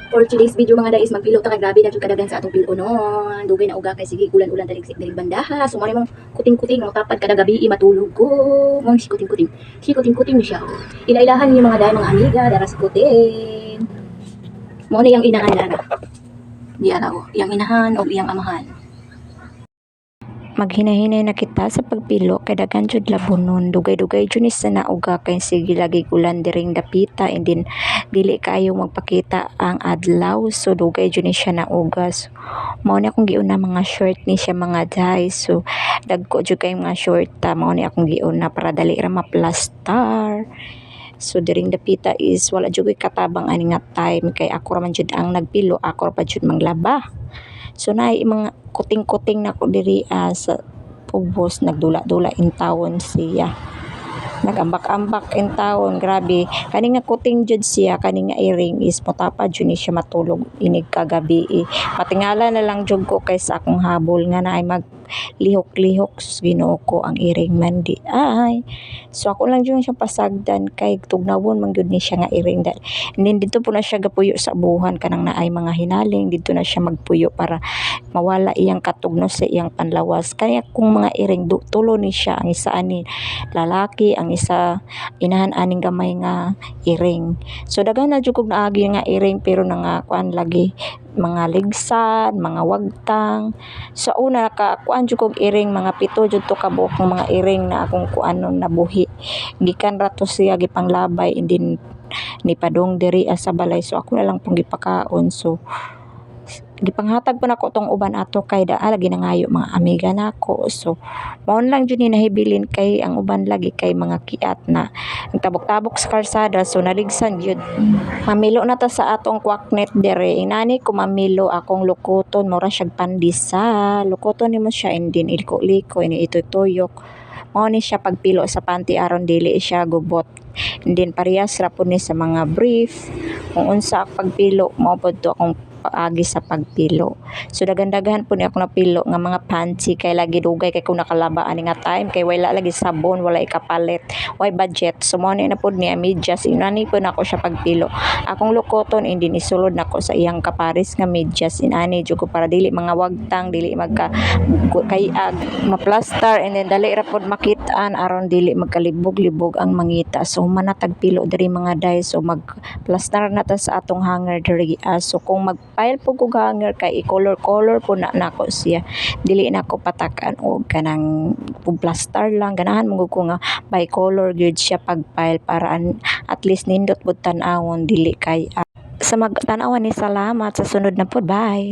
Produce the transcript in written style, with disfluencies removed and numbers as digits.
For today's video, mga day, is magpilo ta kay grabe na jud kadaghan sa atong pilo noon. Dugay na uga kay sige ulan-ulan taligsik diri bandaha. So mao mong kuting-kuting mo tapad kada gabi matulog ko. Mao si kuting-kuting. Si kuting-kuting ni siya, oh. Ilailahan niyo, mga day, mga amiga, dara si kuting. Mao na iyang inahan dara. Di ara oh, iyang inahan o iyang amahan. Maghinahinay na kita sa pagpilo kay daghan jud labonon. Dugay-dugay jud ni sa nauga kay sige lagi ulan diring dapita and then dili kaayo magpakita ang adlaw, so dugay jud ni siya nauga. So mao ni akong giuna, mga short ni siya, mga day. So dagko jud kay mga short ta, mao ni akong giuna para dali ra maplastar. So diring dapita is wala jud koy katabang ani nga time kay ako ra man jud ang nagpilo, ako ra pa jud manglaba. So naay mga kuting-kuting nako diri sa ubos, nagdula-dula intawon siya. Nagambak-ambak intawon, grabe. Kani nga kuting jud siya, kani nga iring is motapad jud ni siya matulog inig kagabi. Patingala na lang jud ko kay sa akong habol nga naay mag lihok-lihok, sus, Ginoo ko, ang iring man di ay. So ako lang jud siyang pasagdan kay tugnawon man gyud ni siya nga iring dal. And then didto po na siya gapuyo sa buhan, kanang naay mga hinaling, didto na siya magpuyo para mawala iyang katugno sa iyang panlawas. Kaya kung mga iring tulo ni siya, ang isa ani lalaki, ang isa inahan aning gamay nga iring. So daghan na jud kog naagi nga iring pero nanga kuan lagi, mga ligsan, mga wagtang. Sa una ka kuan jud kog iring, mga pito jud to ka buok mga iring na akong kuanon nabuhi. Gikan ra to siya gipanglabay and then nipadong diri sa balay, so ako na lang pong gipakaon. So gipanghatag pa nako tong uban ato kay daa lagi nangayo mga amiga nako. So mao na lang jud ni nahibilin kay ang uban lagi kay mga kiat na nagtabok-tabok sa kalsada, so naligsan jud. Mamilo na ta sa atong kwaknet dere. Inani ko mamilo akong lukoton, mura siyag pandesal. Lukoton nimo siya and then iliko-liko ini itutuyok. Mao ni siya pagpilo sa panty aron dili siya gubot. And then parehas ra pud ni sa mga brief. Kung unsa ang pagpilo, mao pud to akong paagi sa pagpilo. So daghan-daghan pud ni ako napilo nga mga panty kay lagi dugay kay kung nakalaba ani nga time kay wala lagi sabon, wala ikapalit, way budget. So mao ni na pud niya medyas, inani pud nako siya pagpilo. Akong lukoton and then isulod nako sa iyang kapares nga medyas, inani jud ko para dili mga wagtang, dili magka kayag maplastar and then dali ra pud makit-an aron dili magkalibog-libog ang mangita. So human na tagpilo diri, mga day, so magplastar na ta sa atong hanger diri. So kung mag-pile po kog hanger kay i-color-color po na nako siya. Dili na ko patakan og kanang plastar lang. Ganahan man gud ko nga by color gyud siya pag-pile para at least nindot pud tan-awon, dili kay sa magtan-awan ni. Salamat sa sunod na pud, bye.